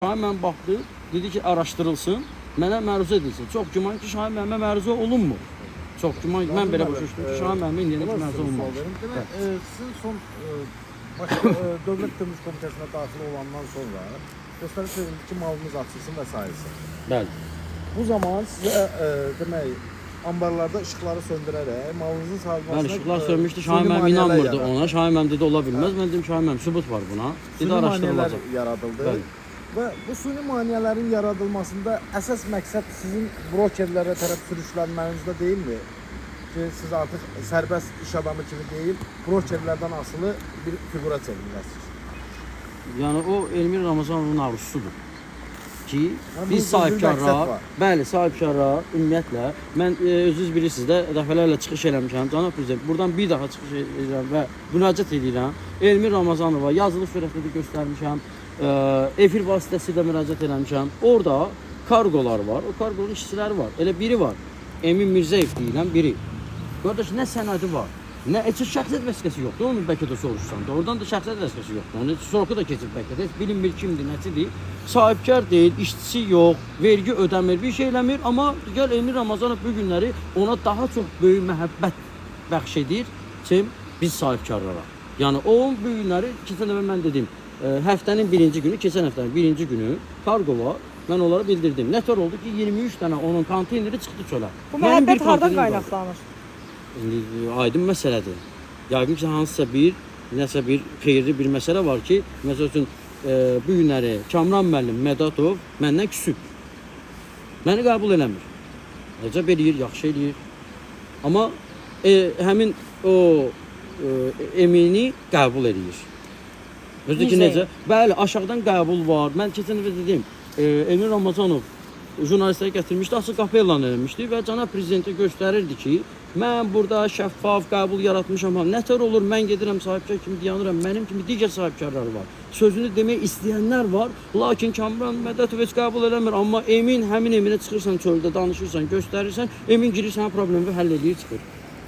Şahin müəllim baxdı, dedi ki, araşdırılsın, mənə məruzə edilsin. Çox güman ki, Şahin müəllimə məruzə olunmur. Çox güman ki, mən belə başa düşdüm ki, Şahin müəllimə indiyənə kimi məruzə olunmamış. Demək, sizin son Bakı Dövlət Gömrük Komitəsinə daxil olandan sonra göstəriş verildi ki, malınız açılsın və sair. Bəli. Bu zaman sizə demək, ambarlarda işıqları söndürərək malınızın salınmasına Bəli, işıqlar sönmüşdü. Şahin süni müəllim maneələr inanmırdı yaratdı. ona. Şahin müəllim dedi, ola bilməz. Mən dedim, Şahin müəllim, sübut var buna. Dedi, Süni maneələr araşdırılacaq. yaradıldı. Bəli. Və bu süni maneələrin yaradılmasında əsas məqsəd sizin brokerlərə tərəf sürüklənmənizdə deyilmi? Ki, siz artıq sərbəst iş adamı kimi deyil, brokerlərdən asılı bir fiqura çevriləsiniz. Yəni o Elmir Ramazanovun arzusudur ki, Yəni biz bunun bir məqsəd sahibkarlar, var. bəli, sahibkarlar ümumiyyətlə mən özünüz bilirsiniz də dəfələrlə çıxış eləmişəm. Cənab prezident, buradan bir daha çıxış edirəm və müraciət edirəm. Elmir Ramazanova yazılı surətdə də göstərmişəm. Efir vasitəsilə müraciət eləmişəm. Orada kargolar var. O kargonun işçiləri var. Elə biri var. Emin Mirzəyev deyilən biri. Qardaş, nə sənədi var? Nə heç şəxsiyyət vəsiqəsi yoxdur. Onu bəlkə də soruşsan. Doğrudan da şəxsiyyət vəsiqəsi yoxdur. Onun heç sorğu da keçib bəlkə də. Heç bilinmir kimdir, nəçidir. Sahibkar deyil, işçisi yox, vergi ödəmir, bir şey eləmir. Amma gəl Elmir Ramazanov bu günləri ona daha çox böyük məhəbbət bəxş edir kim biz sahibkarlara. Yəni onun bu günləri keçən dəfə mən dedim, həftənin birinci günü, keçən həftənin birinci günü kargo var. Mən onlara bildirdim. Nətər oldu ki, 23 dənə onun konteyneri çıxdı çölə. Bu Mənim bir məhəbbət hardan konteynerim qaldı. qaynaqlanır? İndi aydın məsələdir. Yəqin ki, hansısa bir, nəsə bir xeyirli bir məsələ var ki, məsəl üçün bu günləri Kamran müəllim Mədətov məndən küsüb. Məni qəbul eləmir. Əcəb eləyir, yaxşı eləyir. Amma həmin o Emini qəbul eləyir. Özü ki Necə? necə? Bəli, aşağıdan qəbul var. Mən keçən dəfə dedim, Emin Ramazanov jurnalistləri gətirmişdi, açıq qapı elan eləmişdi və cənab prezidentə göstərirdi ki, mən burada şəffaf qəbul yaratmışam. Nətər olur, mən gedirəm sahibkar kimi dayanıram, mənim kimi digər sahibkarlar var. Sözünü demək istəyənlər var, lakin Kamran Mədətov heç qəbul eləmir, amma Emin həmin Eminə çıxırsan çöldə, danışırsan, göstərirsən, Emin girir sənin problemi həll eləyir, çıxır.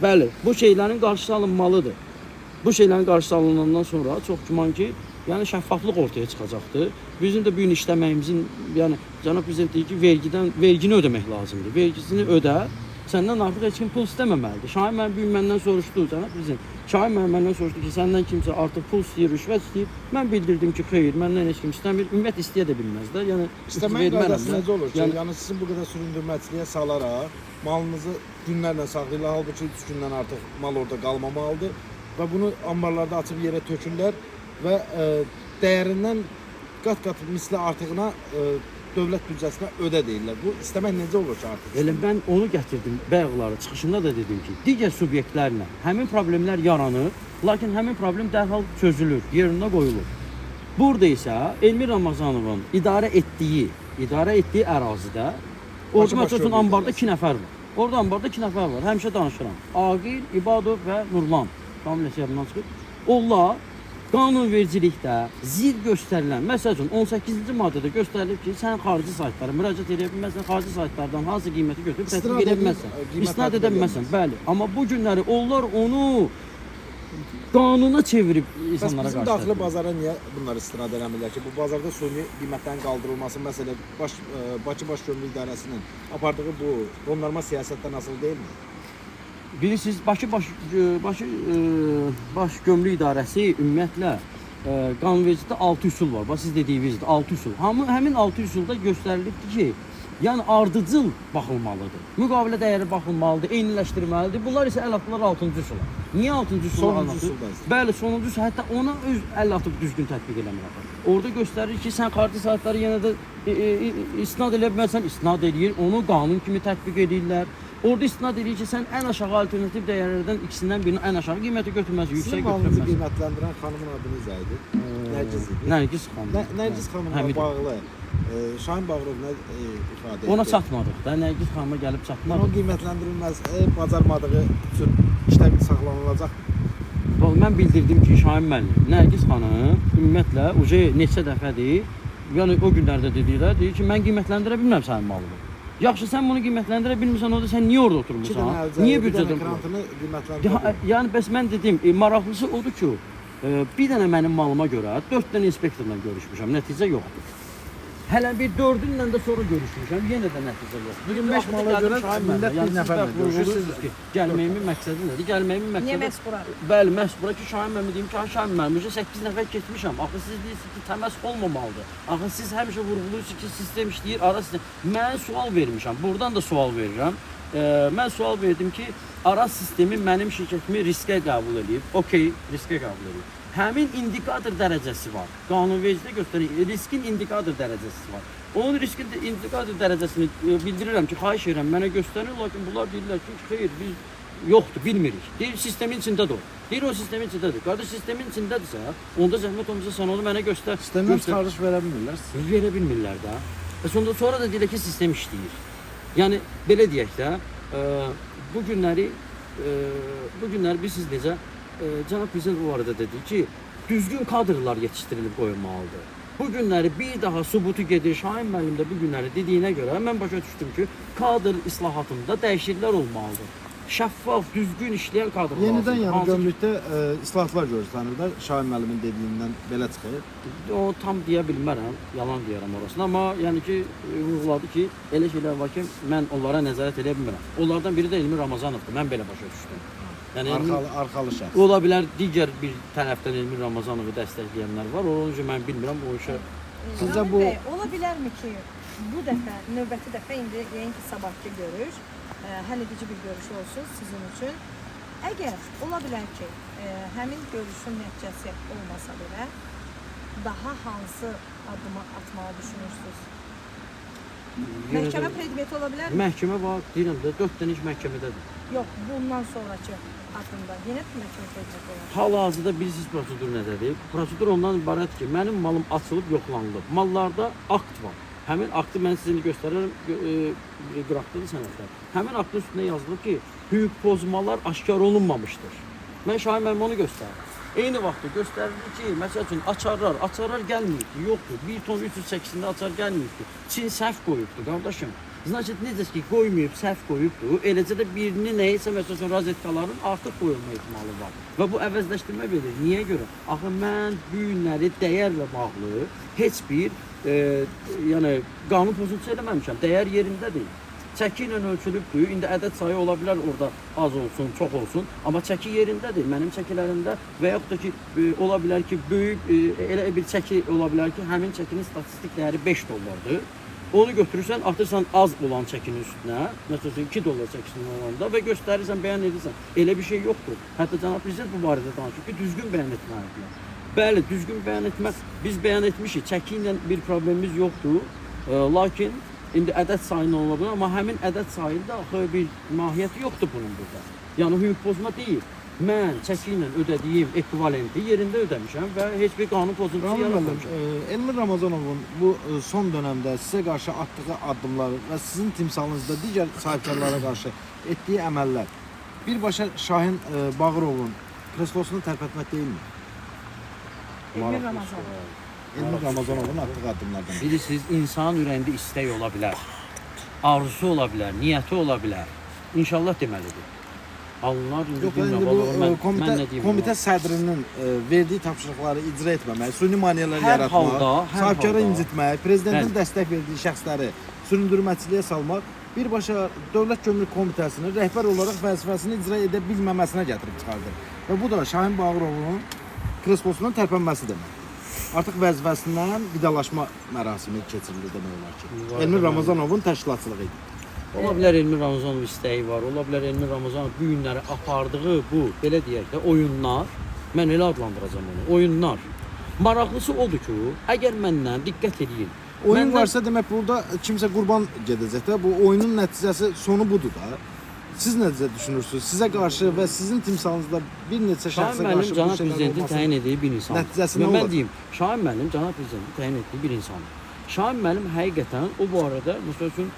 Bəli, bu şeylərin qarşısı alınmalıdır. Bu şeylərin qarşısı alınandan sonra çox güman ki, yəni şəffaflıq ortaya çıxacaqdır. Bizim də bu gün işləməyimizin, yəni cənab prezident deyir ki, vergidən vergini ödəmək lazımdır. Vergisini ödə, səndən artıq heç kim pul istəməməlidir. Şahin müəllim bu gün məndən soruşdu, cənab prezident. Şahin müəllim məndən soruşdu ki, səndən kimsə artıq pul istəyir, rüşvət istəyir. Mən bildirdim ki, xeyr, məndən heç kim istəmir. Ümumiyyətlə istəyə də bilməz də. Yəni İstəməyin vermərəm qaydası də. necə olur ki, Yəni yəni sizin bu qədər süründürməçiliyə salaraq malınızı günlərlə saxlayırlar, halbuki 3 gündən artıq mal orada qalmamalıdır və bunu ambarlarda açıb yerə tökürlər və dəyərindən qat-qat misli artığına dövlət büdcəsinə ödə deyirlər. Bu istəmək necə olur ki artıq? Elə mən onu gətirdim bayaqları çıxışında da dedim ki, digər subyektlərlə həmin problemlər yaranır, lakin həmin problem dərhal çözülür, yerinə qoyulur. Burada isə Elmir Ramazanovun idarə etdiyi ərazidə orada Bakı Baş məsəl üçün Gömrük ambarda İdarəsi. 2 nəfər var. Orada ambarda 2 nəfər var. Həmişə danışıram. Aqil İbadov və Nurlan. Familiyası yadımdan çıxır. Onlar qanunvericilikdə zid göstərilən, məsəl üçün 18-ci maddədə göstərilib ki, sən xarici saytlara müraciət edə bilməzsən, xarici saytlardan hansı qiyməti götürüb tətbiq İstinad edə edib, bilməzsən. qiymət İstinad tətbiq edə edə bilməzsən, bəli. Amma bu günləri onlar onu qanuna çevirib Bəs insanlara bizim qarşı. daxili tətbiq edir. bazara niyə bunlar istinad eləmirlər ki, bu bazarda suni qiymətlərin qaldırılması məsələ Bakı Baş Gömrük İdarəsinin apardığı bu qondarma siyasətdən asılı deyilmi? Bilirsiniz, Bakı Baş Gömrük İdarəsi ümumiyyətlə qanunvericilikdə 6 üsul var. Bax siz dediyinizdir, 6 üsul. Hamı həmin 6 üsulda göstərilibdir ki, yəni ardıcıl baxılmalıdır. Müqavilə dəyəri baxılmalıdır, eyniləşdirməlidir. Bunlar isə əl atdılar 6-cı üsula. Niyə 6-cı üsula əl Sonuncu atır? üsulda isə. Bəli, sonuncu üsul. Hətta ona öz əl atıb düzgün tətbiq eləmir axı. Orada göstərir ki, sən xarici saytları yenə də istinad eləyə bilməzsən, istinad eləyir, onu qanun kimi tətbiq eləyirlər. Orada istinad eləyir ki, sən ən aşağı alternativ dəyərlərdən ikisindən birini ən aşağı qiymətə götürməzsən, Sizin yüksək malınızı götürməzsən. qiymətləndirən xanımın adı necə idi? Nərgiz idi. Nərgiz xanım. Nərgiz xanımla Həmidov. bağlı Şahin Bağırov nə ifadə etdi? Ona çatmadıq da, Nərgiz xanıma gəlib Yəni çatmadıq. o qiymətləndirilməz bacarmadığı üçün işdə saxlanılacaq. Vallahi mən bildirdim ki, Şahin müəllim, Nərgiz xanım ümumiyyətlə uje neçə dəfədir, yəni o günlərdə dediklər, deyir ki, mən qiymətləndirə bilmirəm sənin malını. Yaxşı, sən bunu qiymətləndirə bilmirsən, onda sən niyə orada İki dənə oturmusan? əlcəyi, Niyə bir dənə büdcədən pul? qrantını qiymətləndirə Ya, yəni bəs mən dedim, maraqlısı odur ki, bir dənə mənim malıma görə 4 dənə inspektorla görüşmüşəm, nəticə yoxdur. Hələ bir dördünlə də sonra görüşmüşəm, yenə də nəticə yoxdur. 25 Axırda mala gəldim görə Şahin millət müəllimə. bir Yəni siz nəfərlə bayaq görüşür, vurğulayırsınız ki, gəlməyimin məqsədi nədir? Gəlməyimin Niyə məqsədi məhz bura? Bəli, məhz bura ki, Şahin müəllimə deyim ki, ay Şahin müəllim, 8 nəfər keçmişəm. Axı siz deyirsiniz ki, təmas olmamalıdır. Axı siz həmişə vurğulayırsınız ki, sistem işləyir, ara sistem. Mən sual vermişəm, buradan da sual verirəm. Mən sual verdim ki, ara sistemi mənim şirkətimi riskə qəbul eləyib. Okey, riskə qəbul eləyib. Həmin indikator dərəcəsi var. Qanunvericilikdə göstərir, riskin indikator dərəcəsi var. Onun riskin indikator dərəcəsini bildirirəm ki, xahiş edirəm mənə göstərin, lakin bunlar deyirlər ki, xeyr, biz yoxdur, bilmirik. Deyir sistemin içindədir o. Deyir o sistemin içindədir. Qardaş sistemin içindədirsə, onda zəhmət olmasa sən onu mənə göstər. Sistemdən göstər. çıxarış verə bilmirlər. Verə bilmirlər də. Və sonra da deyirlər ki, sistem işləyir. Yəni belə deyək də, bu günləri bu günləri bilirsiniz necə cənab prezident bu arada dedi ki, düzgün kadrlar yetişdirilib qoyulmalıdır. Bu günləri bir daha sübutu gedir Şahin müəllim də bu günləri dediyinə görə mən başa düşdüm ki, kadr islahatında dəyişikliklər olmalıdır. Şəffaf, düzgün işləyən kadr Yenidən lazımdır. yəni Hansı ki, gömrükdə islahatlar gözlənilir də Şahin müəllimin dediyindən belə çıxır. O tam deyə bilmərəm, yalan deyərəm orasını, amma yəni ki, vurğuladı ki, elə şeylər var ki, mən onlara nəzarət eləyə bilmirəm. Onlardan biri də Elmi Ramazanovdur. Mən belə başa düşdüm. Yəni Arxalı şəxs. Ola bilər digər bir tərəfdən Elmi Ramazanovu dəstəkləyənlər var. Onun üçün mən bilmirəm o işə. Sizcə Ramil bu- bəy, ola bilərmi ki, bu dəfə, növbəti dəfə indi yəqin ki, sabahkı görüş həll edici bir görüş olsun sizin üçün. Əgər ola bilər ki, həmin görüşün nəticəsi olmasa belə, daha hansı addımı atmağı düşünürsünüz? Məhkəmə predmeti ola bilərmi? Məhkəmə var, deyirəm də 4 dənə iş məhkəmədədir. Yox, bundan sonrakı addımda yenə məhkəmə predmeti olar. Hal-hazırda bilirsiniz prosedur nədədir? Prosedur ondan ibarətdir ki, mənim malım açılıb yoxlanılıb. Mallarda akt var. Həmin aktı mən sizə indi göstərərəm, qıraqdadır sənədlər. Həmin aktın üstündə yazılıb ki, hüquq pozmalar aşkar olunmamışdır. Mən Şahin müəllimə onu göstərdim. Eyni vaxtda göstərildi ki, məsəl üçün açarlar gəlməyibdi, yoxdur. 1 ton 380-də açar gəlməyibdi. Çin səhv qoyubdu, qardaşım. Значит, necə ki qoymayıb, səhv qoyubdu, eləcə də birini nəyisə, məsəl üçün rozetkaların artıq qoyulma ehtimalı var. Və bu əvəzləşdirmə verir. Niyə görə? Axı mən bu günləri dəyərlə bağlı heç bir yəni qanun pozuntusu eləməmişəm. Dəyər yerindədir. Çəki ilə ölçülübdür. İndi ədəd sayı ola bilər orada az olsun, çox olsun, amma çəki yerindədir. Mənim çəkilərimdə və yaxud da ki ola bilər ki, böyük elə bir çəki ola bilər ki, həmin çəkinin statistik dəyəri 5 dollardır. Onu götürürsən, atırsan az olan çəkinin üstünə, məsəl üçün 2 dollar çəkisinin olanda və göstərirsən, bəyan edirsən. Elə bir şey yoxdur. Hətta cənab prezident bu barədə danışır ki, düzgün bəyan etməlidirlər. Bəli, düzgün bəyan etmək, biz bəyan etmişik, çəki ilə bir problemimiz yoxdur. Lakin indi ədəd sayı ola bilər, amma həmin ədəd sayında axı bir mahiyyəti yoxdur bunun burada. Yəni hüquq pozma deyil. Mən çəki ilə ödədiyim ekvivalenti yerində ödəmişəm və heç bir qanun pozuntusu Ramil müəllim, yaratmamışam. Elmi Ramazanovun bu son dönemdə sizə qarşı atdığı addımları və sizin timsalınızda digər sahibkarlara qarşı etdiyi əməllər birbaşa Şahin Bağırovun kreslosunu tərpətmək deyilmi? Elmi Ramazanov. Elmi Ramazanovun atdığı addımlardan. Bilirsiniz, insanın ürəyində istək ola bilər, arzusu ola bilər, niyyəti ola bilər. İnşallah deməlidir. Alınlar, indi Yox, bilmirəm, indi bu vallahi mən, komitə, mən nə deyim komitə sədrinin verdiyi tapşırıqları icra etməmək, süni maneələr Hər yaratmaq, halda, hər sahibkarı halda. incitmək, prezidentin Bəli. dəstək verdiyi şəxsləri süründürməçiliyə salmaq birbaşa Dövlət Gömrük Komitəsinin rəhbər olaraq vəzifəsini icra edə bilməməsinə gətirib çıxardır. Və bu da Şahin Bağırovun kreslosunun tərpənməsi deməkdir. Artıq vəzifəsindən vidalaşma mərasimi keçirilir demək olar ki. Elmi Ramazanovun təşkilatçılığı idi. Ola bilər Elmi Ramazanov istəyi var, ola bilər Elmi Ramazanov bu günləri apardığı bu, belə deyək də, oyunlar, mən elə adlandıracağam onu, oyunlar. Maraqlısı odur ki, əgər məndən diqqət eləyin. Oyun məndən- varsa demək burada kimsə qurban gedəcək də. Bu oyunun nəticəsi sonu budur da. Siz necə düşünürsünüz? Sizə qarşı və sizin timsalınızda bir neçə Şahin şəxsə müəllim qarşı bu cənab şeylərin prezidentin olmasının təyin etdiyi bir insandır. nəticəsi nə Mən olacaq? deyim, Şahin müəllim cənab prezidentin təyin etdiyi bir insandır. Şahin müəllim həqiqətən o bu arada məsəl üçün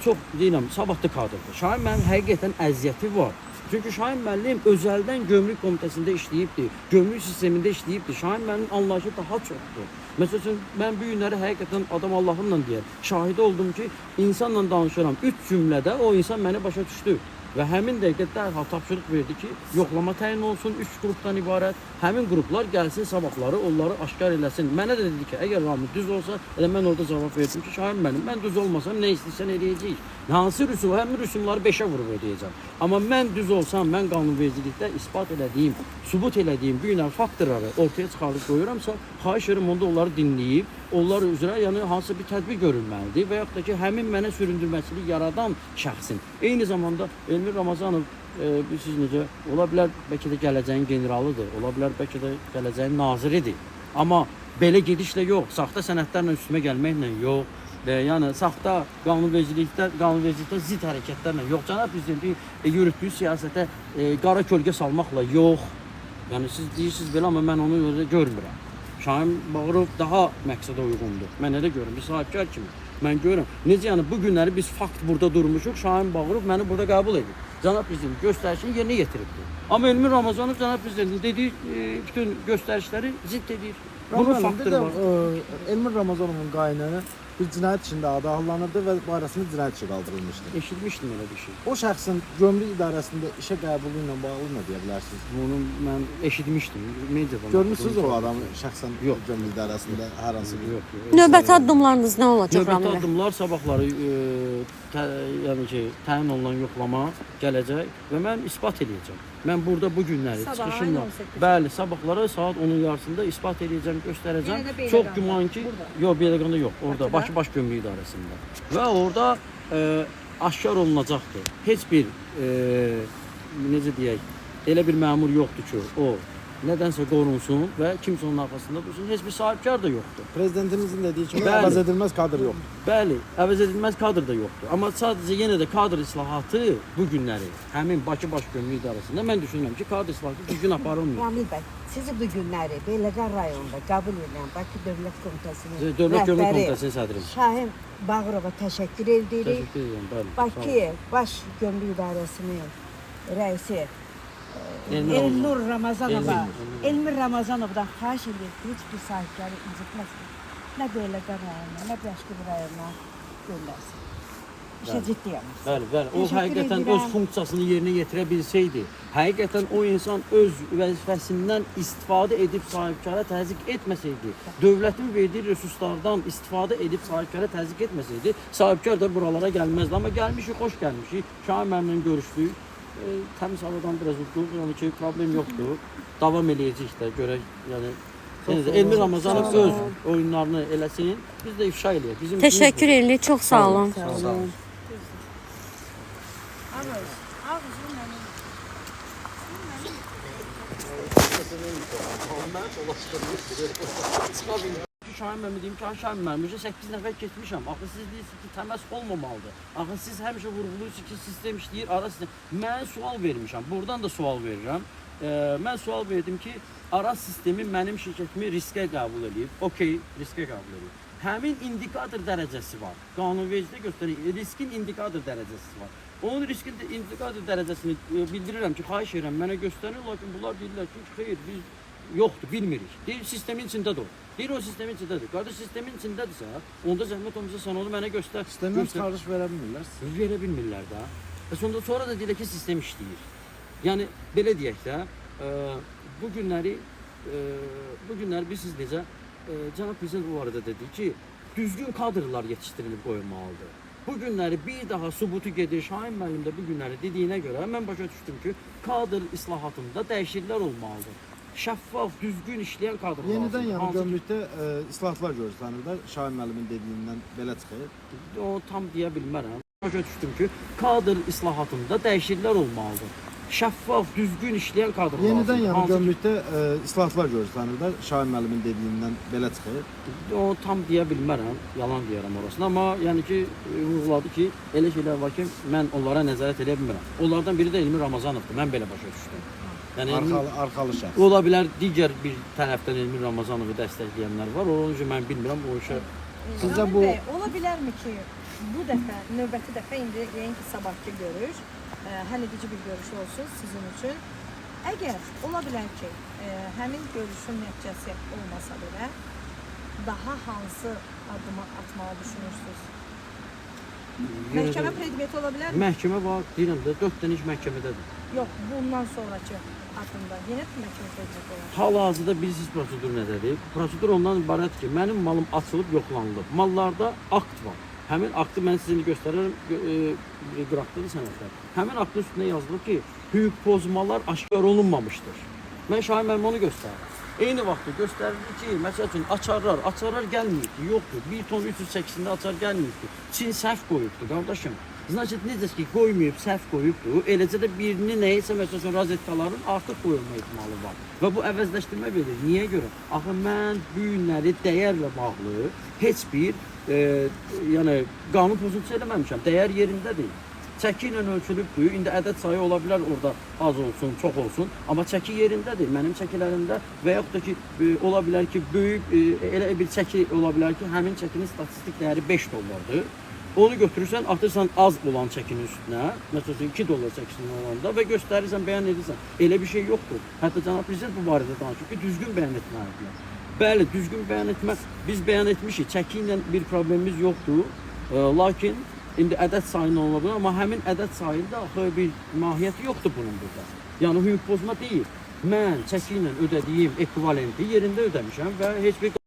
çox deyirəm, savadlı kadrdır. Şahin müəllim həqiqətən əziyyəti var. Çünki Şahin müəllim özəldən gömrük komitəsində işləyibdi, gömrük sistemində işləyibdi. Şahin müəllimin anlayışı daha çoxdur. Məsəl üçün mən bu günləri həqiqətən adam Allahımla deyər. Şahidi oldum ki, insanla danışıram. 3 cümlədə o insan məni başa düşdü. Və həmin dəqiqə dərhal tapşırıq verdi ki, yoxlama təyin olunsun 3 qrupdan ibarət. Həmin qruplar gəlsin sabahları, onları aşkar eləsin. Mənə də dedi ki, əgər Ramil düz olsa, elə mən orada cavab verdim ki, Şahin müəllim, mən düz olmasam nə istəyirsən eləyəcəyik. Hansı rüsum, həmin rüsumları 5-ə vurub ödəyəcəm. Amma mən düz olsam, mən qanunvericilikdə isbat elədiyim, sübut elədiyim bu günlər faktorları ortaya çıxarıb qoyuramsa, xahiş edirəm onda onları dinləyib, onlar üzrə yəni hansısa bir tədbir görülməlidir və yaxud da ki, həmin mənə süründürməçilik yaradan şəxsin. Eyni zamanda Elmir Ramazanov bilirsiniz necə, ola bilər bəlkə də gələcəyin generalıdır, ola bilər bəlkə də gələcəyin naziridir. Amma belə gedişlə yox, saxta sənədlərlə üstümə gəlməklə yox. Və yəni saxta qanunvericilikdə zidd hərəkətlərlə yox, cənab prezidentin yürütdüyü siyasətə qara kölgə salmaqla yox. Yəni siz deyirsiniz belə, amma mən onu elə görmürəm. Şahin Bağırov daha məqsədə uyğundur. Mən elə görürəm, bir sahibkar kimi. Mən görürəm. Necə yəni bu günləri biz fakt burada durmuşuq, Şahin Bağırov məni burada qəbul edib. Cənab prezident göstərişini yerinə yetiribdir. Amma Elmir Ramazanov cənab prezidentin dediyi bütün göstərişləri zidd edir. Bunun faktoru var. Elmir Ramazanovun qaynını bir cinayət işində adı ahlanırdı və barəsində cinayət işi qaldırılmışdı. Eşitmişdim elə bir şey. O şəxsin gömrük idarəsində işə qəbulu ilə bağlı nə deyə bilərsiniz? Bunu mən eşitmişdim mediadan. Görmüsünüz o adamı şəxsən Yox. Gömrük idarəsində hər hansı bir... Yox, yox. Növbəti addımlarınız nə olacaq Növbəti Ramil bəy? addımlar sabahları yəni ki, təyin olunan yoxlama gələcək və mən isbat eləyəcəm. Mən burada bu günləri Sabah çıxışımla, ayın 18-i. bəli, sabahları saat 10-un yarısında isbat eləyəcəm, göstərəcəm. Yenə də Beyləqanda, Çox güman ki, burada. yox, Beyləqanda yox, orada Bakıda? Bakı Baş Gömrük İdarəsində. Və orada aşkar olunacaqdır. Heç bir necə deyək, elə bir məmur yoxdur ki, o nədənsə qorunsun və kimsə onun arxasında dursun. Heç bir sahibkar da yoxdur. Prezidentimizin dediyi kimi Bəli. əvəz edilməz kadr yoxdur. Bəli, əvəz edilməz kadr da yoxdur. Amma sadəcə yenə də kadr islahatı bu günləri həmin Bakı Baş Gömrük İdarəsində mən düşünürəm ki, kadr islahatı düzgün aparılmır. Ramil bəy, sizi bu günləri Beyləqan rayonunda qəbul edən Bakı Dövlət Komitəsinin Dövlət Gömrük rəhbəri Komitəsinin sədri. Şahin Bağırova təşəkkür edirik. Təşəkkür edirəm, bəli. Sağ olun. Bakı Baş Gömrük İdarəsinin rəisi Elmir Elnur Ramazanova, Elmir. Elmir Ramazanovdan xahiş edirik ki, heç bir sahibkarı incitməsin. Nə Beyləqan rayonuna, nə başqa bir rayona göndərsin. İşə ciddi yanaşsın. Bəli, bəli. O Təşəkkür həqiqətən edirəm. öz funksiyasını yerinə yetirə bilsəydi, həqiqətən o insan öz vəzifəsindən istifadə edib sahibkara təzyiq etməsəydi, dövlətin verdiyi resurslardan istifadə edib sahibkara təzyiq etməsəydi, sahibkar da buralara gəlməzdi. Amma gəlmişik, xoş gəlmişik. Şahin müəllimlə görüşdük. Təmiz havadan biraz udduq, yəni ki, problem yoxdur. Davam eləyəcəyik də görək, yəni yenə də Elmir Ramazanov öz oyunlarını eləsin, biz də ifşa eləyək. Bizim işimiz Təşəkkür budur. edirik. Çox sağ olun. Sağ olun. Ağız, ağız bu mənim. Şahin müəllim deyim ki, ay Şahin müəllim, 8 nəfər keçmişəm. Axı siz deyirsiniz ki, təmas olmamalıdır. Axı siz həmişə vurğuluyursunuz ki, sistem işləyir, ara sistem. Mən sual vermişəm. Buradan da sual verirəm. Mən sual verdim ki, ara sistemi mənim şirkətimi riskə qəbul eləyib. Okey, riskə qəbul eləyib. Həmin indikator dərəcəsi var. Qanunvericilikdə göstərir, riskin indikator dərəcəsi var. Onun riskin indikator dərəcəsini bildirirəm ki, xahiş edirəm mənə göstərin, lakin bunlar deyirlər ki, xeyr, biz yoxdur, bilmirik. Deyir, sistemin içindədir o. Deyir, o sistemin içindədir. Qardaş, sistemin içindədirsə, onda zəhmət olmasa sən onu mənə göstər. Sistemdən Göstər. çıxarış verə bilmirlər. Verə bilmirlər də. Və sonra da deyirlər ki, sistem işləyir. Yəni, belə deyək də, bu günləri bilirsiniz necə, cənab prezident bu arada dedi ki, düzgün kadrlar yetişdirilib qoyulmalıdır. Bu günləri bir daha sübutu gedir. Şahin müəllim də bu günləri dediyinə görə mən başa düşdüm ki, kadr islahatında dəyişikliklər olmalıdır. Şəffaf, düzgün işləyən kadr Yenidən lazımdır. yəni Hansı ki, gömrükdə islahatlar gözlənilir də Şahin müəllimin dediyindən belə çıxır. O tam deyə bilmərəm. Başa düşdüm ki, kadr islahatında dəyişikliklər olmalıdır. Şəffaf, düzgün işləyən kadr Yenidən lazımdır. yəni Hansı ki, gömrükdə islahatlar gözlənilir də Şahin müəllimin dediyindən belə çıxır. O tam deyə bilmərəm, yalan deyərəm orasını, amma yəni ki, vurğuladı ki, elə şeylər var ki, mən onlara nəzarət eləyə bilmirəm. Onlardan biri də Elmir Ramazanovdur. Mən belə başa düşdüm. Yəni Arxalı şəxs. ola bilər digər bir tərəfdən Elmir Ramazanovu dəstəkləyənlər var. Onun üçün mən bilmirəm o işə. Sizcə Ramil bu- bəy, ola bilərmi ki, bu dəfə, növbəti dəfə indi yəqin ki, sabahki görüş, həll edici bir görüş olsun sizin üçün. Əgər ola bilər ki, həmin görüşün nəticəsi olmasa belə, daha hansı addımı atmağı düşünürsünüz? Yenə Məhkəmə də- predmeti ola bilərmi? Məhkəmə var, deyirəm də 4 dənə iş məhkəmədədir. Yox, bundan sonrakı addımda yenə də məhkəmə predmeti olar. Hal-hazırda bilirsiniz prosedur nədədir? Prosedur ondan ibarətdir ki, mənim malım açılıb yoxlanılıb. Mallarda akt var. Həmin aktı mən sizə indi göstərərəm, qıraqdadır sənədlər. Həmin aktın üstünə yazılıb ki, hüquq pozmalar aşkar olunmamışdır. Mən Şahin müəllim onu göstərirəm. Eyni vaxtda göstərilir ki, məsəl üçün açarlar, açarlar gəlməyibdi, yoxdur. 1 ton 380-də açar gəlməyibdi. Çin səhv qoyubdu qardaşım. Значит, necə ki qoymayıb, səhv qoyubdu, eləcə də birini nəyisə məsəl üçün rozetkaların artıq qoyulma ehtimalı var. Və bu əvəzləşdirmə verir. Niyə görə? Axı mən bu günləri dəyərlə bağlı heç bir yəni qanun pozuntusu eləməmişəm. Dəyər yerindədir. Çəki ilə ölçülübdür. İndi ədəd sayı ola bilər orada az olsun, çox olsun, amma çəki yerindədir. Mənim çəkilərimdə və yaxud da ki ola bilər ki, böyük elə bir çəki ola bilər ki, həmin çəkinin statistik dəyəri 5 dollardır. Onu götürürsən, atırsan az olan çəkinin üstünə, məsəl üçün 2 dollar çəkisinin olanda və göstərirsən, bəyan edirsən. Elə bir şey yoxdur. Hətta cənab prezident bu barədə danışıb ki, düzgün bəyan etməlidirlər. Bəli, düzgün bəyan etmə, biz bəyan etmişik. Çəki ilə bir problemimiz yoxdur. Lakin indi ədəd sayı ola bilər, amma həmin ədəd sayında axı bir mahiyyəti yoxdur bunun burada. Yəni hüquq pozma deyil. Mən çəki ilə ödədiyim ekvivalenti yerində ödəmişəm və heç bir